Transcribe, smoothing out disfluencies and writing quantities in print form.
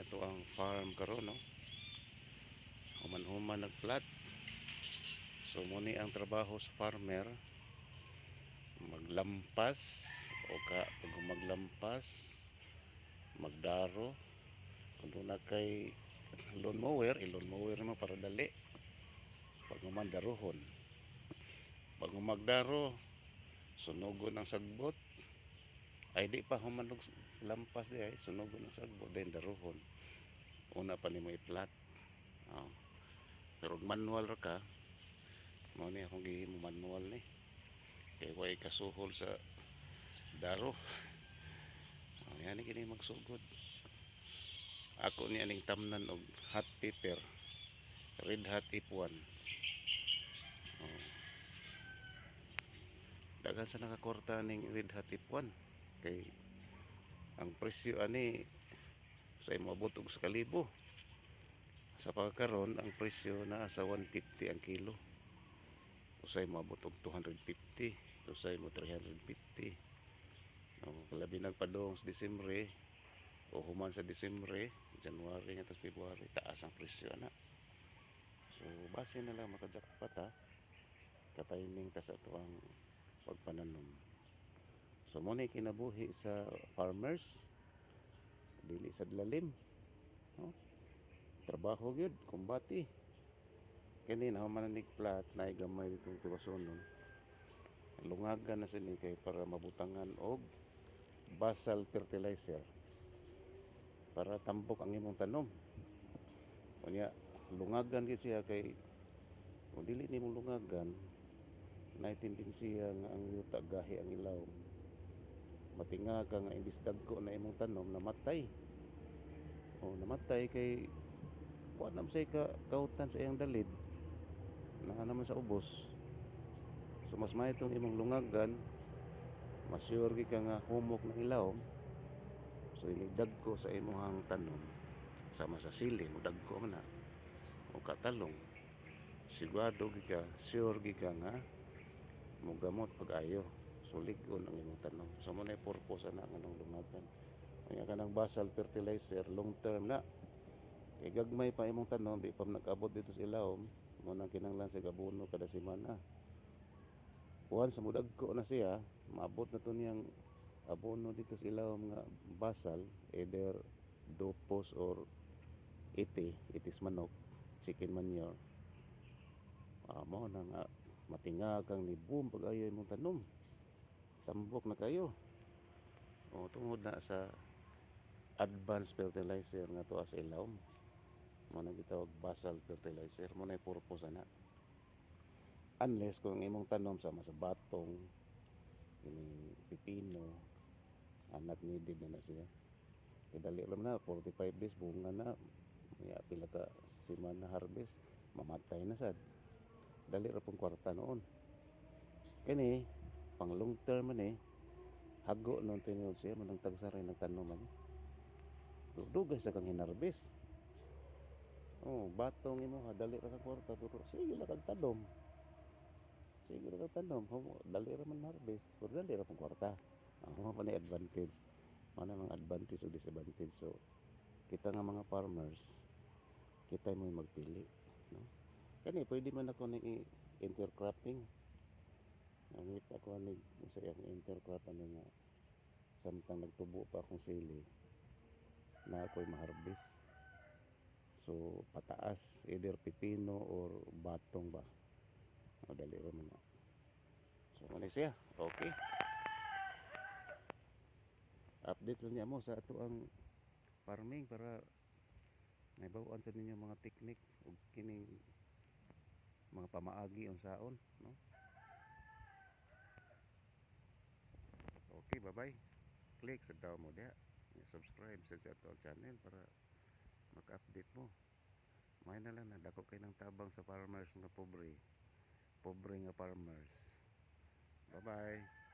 Ato ang farm karon, no? Human-human nagplat. So mo ni ang trabaho sa farmer, maglampas o ka pag maglampas, magdaro. Kung doon na kay lawn mower, i-lawn mower mo para dali. Pag human, daruhon. Pag magdaro, sunugon ang sagbot. Ay, di pa human og lampas di ay sunugon ang sagbot, then daruhon. Una pa nimo i-plat. Oh. Pero og manual ra ka, mao ni akong gihimo, manual ni. Kay way kasuhol sa daro. Oh, yan kini magsugod. Ako ni aning tamnan og hot pepper. Red Hot F1. Oh. Daghan sa nakakorta ning Red Hot F1 kay ang presyo ani sa moabot og sa kalibo. Sa pagkaron, ang presyo naa sa 150 ang kilo. Usay moabot og 250, usay mo 350. Oh, labi nagpadong sa Disyembre o human sa Disyembre, January ngadto February, taas ang presyo ana. So base na lang makajackpot ha. Katiming ta sa atuang pagpananom. So mo ni kinabuhi sa farmers, dili sa lalim. No? Trabaho gyud, kumbati. Kini nahuman na nig plat, naay gamay ditong tiwasonon. Lungagan na sini kay para mabutangan og basal fertilizer para tambok ang imong tanom. Unya lungagan gyud siya kay kung dili nimo lungagan, naay tendensiya nga ang yuta gahi ang ilawom. Matinga ka nga imbis dagko na imong tanom, namatay. O namatay kay wa na say ka kautan sa iyang dalid. Naa naman sa ubos. So mas maayo tong imong lungagan, mas sure gyud ka nga humok ng ilawom. So inig dagko sa imong tanom, sama sa sili, mo dagko man na o katalong. Sigurado gyud ka, sure gyud ka nga mogamot pag-ayo. So lig-on ang imong tanom. So mo na purpose ana nga nang lungagan. Unya kanang basal fertilizer, long term na. Kay gagmay pa imong tanom, di pa nag-abot dito sa ilawom, mo nang kinahanglan sa abono kada semana. Once mo dagko na siya, maabot na to niyang abono dito sa ilawom nga basal, either dopos or iti, itis manok, chicken manure. Mo na nga matinga kang ni boom pag ayo imong tanom. Tambok na kayo. O tungod na sa advanced fertilizer nga tuwa sa ilawom. Mo na gitawag basal fertilizer, mo na purpose ana. Unless kung ang imong tanom sama sa batong, kining pipino, not needed na na siya. Kay dali lang na, 45 days bunga na. May pila ka semana harvest, mamatay na sad. Dali ra pong kwarta noon. Kini pang long term man eh. Hago nun tinuod siya, manang tagsaray nagtanom man. Dugay sa kang hinarbis. Oh, batong imo ha, dali ra ka kwarta pero sige lang kag tanom. Sige ra kag tanom, dali ra man harvest, pero dali ra pong kwarta. Ang pa ni advantage. Mao na mga advantage o disadvantage. So kita nga mga farmers, kita mo magpili, no? Kani pwede man ako ni intercropping. Nangita ko ani sa iyang intercrop ani nga samtang nagtubo pa akong sili na ako'y maharbis. So pataas, either pipino or batong ba. O, dali ra man na. So mao siya. Okay. Update lang niya mo sa ato ang farming para nahibaw-an sa ninyo mga teknik ug kining mga pamaagi unsaon, no? Okay, bye-bye. Click sa daw mo diha. Subscribe sa ato ang channel para maka-update mo. May na lang na dako kay ng tabang sa farmers nga pobre. Pobre nga farmers. Bye-bye.